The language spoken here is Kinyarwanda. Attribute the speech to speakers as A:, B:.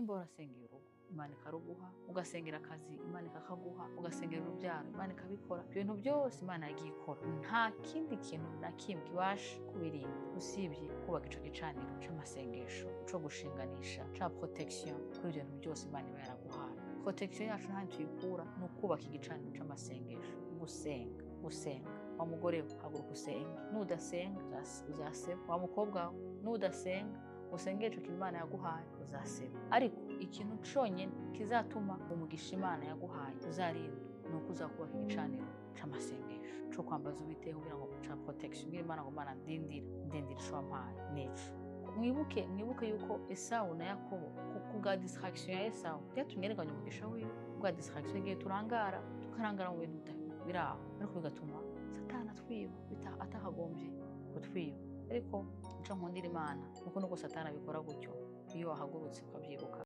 A: Nimba warasengeye urugo, Imana ikaruguha, ugasengera akazi, Imana ikakaguha, ugasengera urubyaro, Imana ikabikora, ibyo bintu byose Imana yagiye ikora, nta kindi kintu na kimwe kibasha kubirinda usibye kubaka ico gicaniro c'amasengesho, co gushinganisha, ca protection kuri ibyo bintu byose Imana iba yaraguhaye. Protection yacu ntahandi tuyikura, ni ukubaka igicaniro c'amasengesho, gusenga, gusenga. Wa mugore we, haguruka usenge. Nudasenga uzaseba. Wa mukobwa we, nudasenga usengere ico kintu Imana yaguhaye, uzaseba. Ariko ikintu conyene kizatuma umugisha Imana yaguhaye uzarinda ni uko uzakubaka igicaniro c'amasengesho, co kwambaza Uwiteka kugira ngo ca protection, ubwira Imana ngo: "Mana, ndindira, ndindira ico wampaye." Nico mwibuke, mwibuke yuko Esawu na Yakobo, ku bwa distraction ya Esawu, byatumye yerekanya umugisha wiwe. Ku bwa distraction, igihe turangara, tukarangara mu bintu biri aho, ariko bigatuma Satani atwiba atakagombye kutwiba. Ariko ico nkundira Imana nuko Satani abikora gutyo, iyo wahagurutse ukabyibuka.